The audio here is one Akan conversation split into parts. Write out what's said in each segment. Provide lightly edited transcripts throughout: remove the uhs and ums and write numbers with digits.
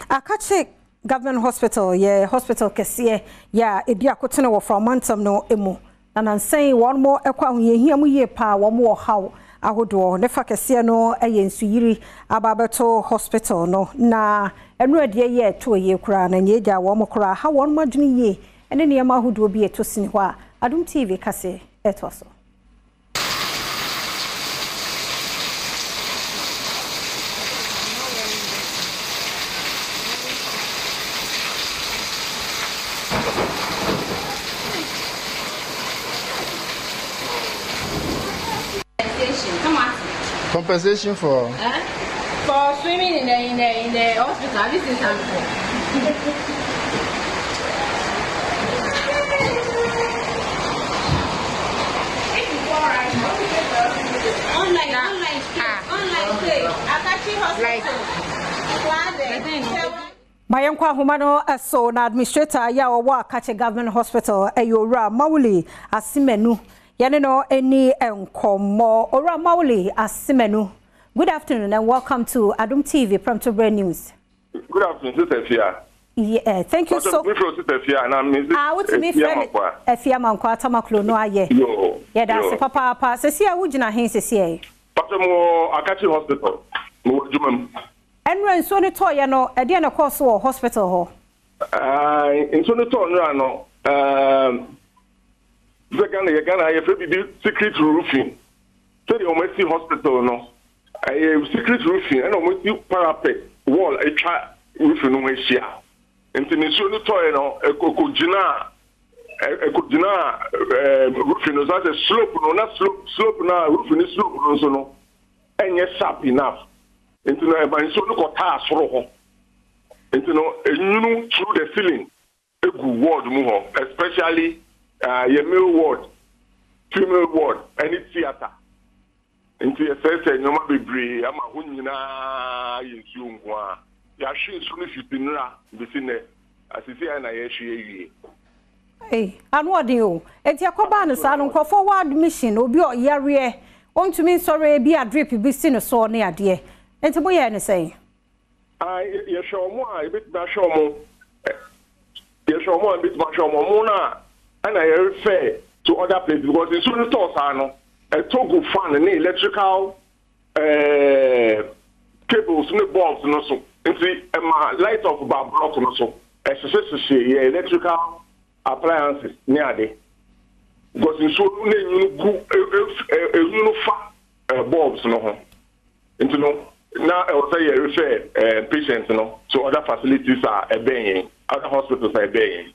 Akatse Government Hospital yɛ hospital kɛseɛ yɛ a ɛdi akotene wɔ Frao mantam no mu. Na nansa yi wɔn mo kɔ ahohiahia mu yie paa, wɔn wɔ haw ahodoɔ. Ne fa kɛseɛ no yɛ nsuyiri aba abɛto hospital no na ɛno adeɛ yɛ ɛto yie koraa na nyɛ gya wɔn koraa ha wɔn adwene yie ne nneɛma ahodoɔ bi ɛto sini hɔ a Adom TV kase ɛtoa so. Compensation for? Eh? For swimming in the hospital. Have you seen something? Online, online, online pay. Akatsi Hospital. Like. Ma yɛnkɔ ahoma no so na administrator yɛ a ɔwɔ Akatsi Government Hospital ɛyɛ Owura Mawuli Asimenu. Yɛne no ani nkɔmmɔ. Owura Mawuli Asimenu, good afternoon and welcome to Adom TV Premtobre News. Good afternoon, Sister Fia. Yeah, thank you so. Me from Sister Fia na me. Ah, wotumi frɛ me Afia Mankwa Tamaklo no ayɛ. Yo. Yɛda ase papaapa. Sɛsi a wogyina he sɛsi ɛ? Pastor mo Akatsi Hospital. Mo wɔ adwuma mu. Ɛnura nsuo no tɔɔyɛ no, ɛdeɛ na ɛkɔɔ so wɔ hospital hɔ? Ah, nsuo no tɔɔ nura no. Sɛ Ghana yɛ Ghana yɛfrɛ biribi secret roofing. Sɛdeɛ wɔn asi hospital no, ɛyɛ secret roofing ɛna wɔn asi parapet wall atwa roofing no ho ahyia. Nti ne nsuo no tɔɔyɛ no, ɛkɔgyina roofing no so asɛ slope no na slope na roofing no slope no nso no ɛnyɛ sharp enough. Nti no ɛma nsuo no kɔtaa soro hɔ. Nti no enwunu through the ceiling egu ward mu hɔ, especially yɛ male ward, female ward ɛne theatre. Nti yɛsɛesɛ nneɛma bebree ama hɔ nyinaa yɛ nsuo nko a yɛahwe nsuo no fiti nnura besi nnɛ asisi a na yɛhwe awie. Ei, ano ɔden o. Enti ɛkɔbaa no saa no, nkurɔfoɔ wɔ admission, obi a ɔyareɛ, ɔntumi nsɔre, bi a drip bi si no soɔ ne adeɛ. Enti moyɛɛ ne sɛn? Ah, yɛhwɛ ɔmo a yɛbɛtumi ahwɛ ɔmo, yɛhwɛ ɔmo a yɛbɛtumi ahwɛ ɔmo no a ɛna yɛrefer to other places because nsuo no tɔɔ saa no ɛtɔ gu fan ne electrical cables ne bulbs no so, nti ɛma light off ba block no so, ɛhyehyɛhyehyɛ yɛ electrical appliances ne ade because nsuo no na enwunu gu enwunu fa bulbs no ho. Nti no na ɛwɔ sɛ yɛ refer patient no to other facilities a ɛbɛn yɛn, other hospitals a ɛbɛn yɛn.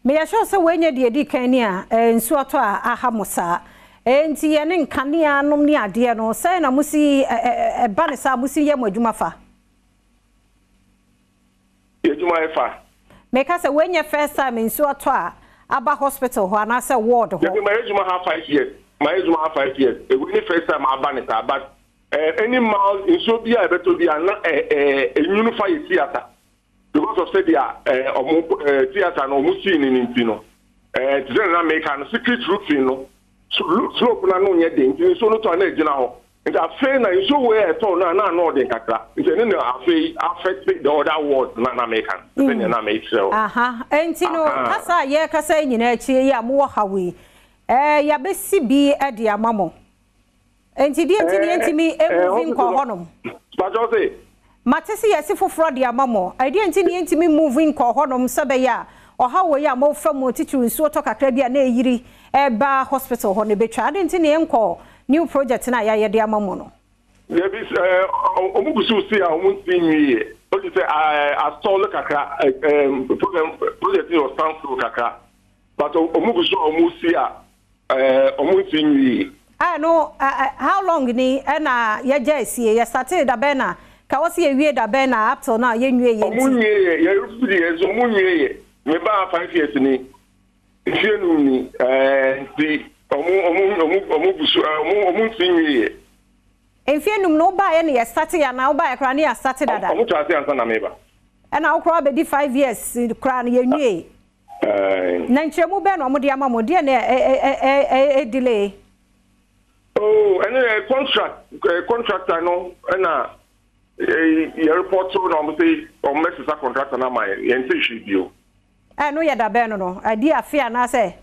Meyɛ sure sɛ wɔanya deɛ di kan ni a nsuo atɔ a aha mo saa. Nti yɛne nkanea nom ne adeɛ no sɛn na mo si ɛba ne saa mo si yɛ mo adwuma fa? Yɛ adwuma yɛ fa. Meka sɛ wɔanya first time nsuo atɔ a aba hospital hɔ anaasɛ ward hɔ. Yɛbi ma yɛ adwuma ha 5 years, ma yɛ adwuma ha 5 years, ewu ne first time aba ne saa, but any mild nsuo bi a ɛbɛtɔ bi a na ɛɛ ɛɛ enwunu fa yɛ theatre because of sɛdeɛ ɔmo theatre no ɔmo sii ne ne nti no te sɛ nana meka no secret roofing no slope na no nyɛ den, nti nsuo no tɔ a na egyina hɔ. Nti afei na nsuo wei a ɛtɔ no a na ano ɔden kakra, nti ɛno na afei affect the other ward na na meka no sɛdeɛ na mekyerɛ o. Aha, nti no kasa a yɛrekasa yi nyinaa akyi yi a mowɔ ha wei, yɛabɛsi bi de ama mo. Nti deɛ nti ne yɛntumi move nkɔ hɔnom? Pàtó sè. Mate sɛ yɛsi foforɔ de ama mo. Ɛdeɛ nti ne yɛntumi move nkɔ hɔnom sɛ bɛyɛ a ɔha wɔ yi a mofa mu titiri nsuo tɔ kakra bi a na ɛyiri ɛba hospital hɔ no bɛtwa? Ade nti ne yɛnkɔ new project no a yɛayɛ de ama mo no? Dabi, ɔmo gu so si a ɔmo nsi nwie yɛ. O ti sɛ astall kakra, ɛɛ problem project yɛ stand still kakra, but ɔmo gu so a ɔmo si a ɔmo nsi nwie. Ah no, how long ni ɛna yɛgya esie? Yɛ start da bɛn na ka wɔ sɛ yɛwie da bɛn na up till now yɛnwie yɛ? Ɔmo nwie yɛ, yɛ firi yɛ nso ɔmo nwie yɛ. Me ba 5 years ni, mfie 5 ni, nti ɔmo gu so ɔmo nsi nwie yɛ. Mfie 5 no, wobaeɛ ne yɛ start yɛ anaa wobaeɛ koraa ne yɛ start dada? Ɔmo kyerɛ ase ansa na meba. Ɛna wo koraa bɛdi 5 years koraa no yɛnwie? Ɛɛ. Na nkyerɛmu bɛn na ɔmo de ama mo deɛ na ɛ ɛ delay? Oh, ɛno yɛ contract, contractor no ɛna. Yɛ report na wɔn sɛ wɔn bɛsesa contractor no ama yɛn, yɛnte hwee bio. Ɛno yɛ da bɛn no no? Adi afe anaasɛ?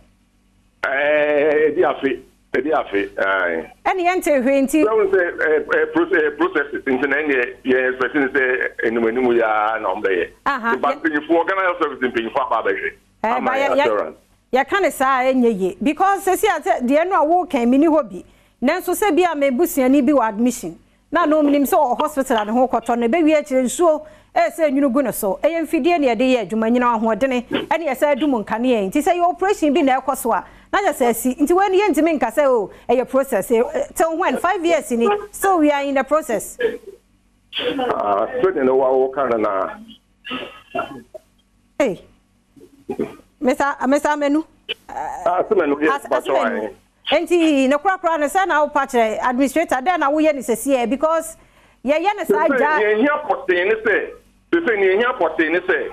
Ɛɛ, ɛdi afe, ɛdi afe, ae. Ɛne yɛnte hwee nti. Sɛ wohu sɛ ɛɛ ɛɛ processes nti na ɛneɛ yɛn expect ne sɛ anim anim yi ara na wɔn bɛyɛ. Aha, Ba mpanyinfoɔ, Ghana Health Service mpanyinfoɔ aba abɛhwɛ Ɛɛ, ama ba yɛn yɛ yɛ assurance. yɛka ne saa a ɛnyɛ yie because sɛsi a sɛ deɛ no a woka yi menni hɔ bi nanso sɛ bi a me busuani bi wɔ admission Na no menim sɛ ɔwɔ hospital a ne ho rekɔtɔ no, ɛbɛwie akyire nsuo ɛresɛ nwunu gu ne so. Ɛyɛ mfidie na yɛde yɛ adwuma, nyina ahoɔdene ɛne yɛsan dum nkanea yi. Nti sɛ ɛyɛ operation bi na ɛrekɔ so a, na kyerɛ sɛ asi. Nti wei no yɛntumi nka sɛ oh ɛyɛ process. Till when? 5 years ni, still we are in the process. Ah, sɛdeɛ na woka no naa. Hey, Mr. Mr. Amenu. Ah, Asemenu, yes, Asemenu. Nti ne korakora no sɛ na wopa kyerɛ administrator dɛn na woyɛ ne sɛsiɛ because yɛyɛ ne saa gya. Sɛ yɛhia pɔtee ne sɛ sɛ ne yɛhia pɔtee ne sɛ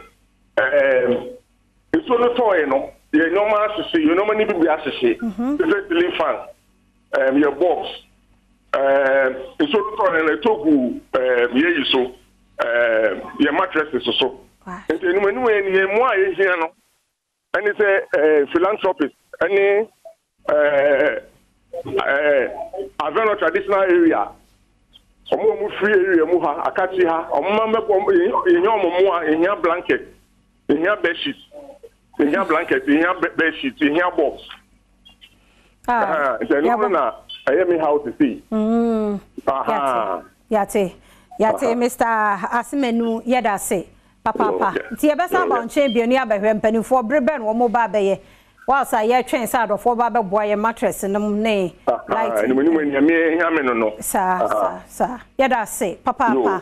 ɛɛm nsuo no tɔɔɛ no yɛ nneɛma ahyehye, yɛ nneɛma no bi bi ahyehye te sɛ ceiling fan, yɛ bulbs, nsuo no tɔɔɛ no ɛtɔ gu yɛyi so, yɛ mattresses so. Nti anim anim yɛ ne yɛn mmoa a yɛhia no ɛne sɛ philanthropist ɛne Avenor traditional area, ɔmo a ɔmo firi area mu ha, Akatsi ha, ɔmo ma mbɛbɔ yɛhia ɔmo mmoa. Yɛhia blanket, yɛhia bedsheet, yɛhia blanket, yɛhia bedsheet, yɛhia box. Nti ɛno no na ɛyɛ me house sei. Yate, yate, Mr. Asemenu, yɛda ase papaapa. Nti yɛbɛsa aba nkyɛn bio ne abɛhwɛ mpanimfoɔ bere bɛn wɔn ba abɛyɛ whilst a yɛtwɛn sɛ adɔfoɔ ba bɛboa yɛ mattress nom ne light. Animanim nyame hia me no. Saa saa saa, yɛda ase papaapa.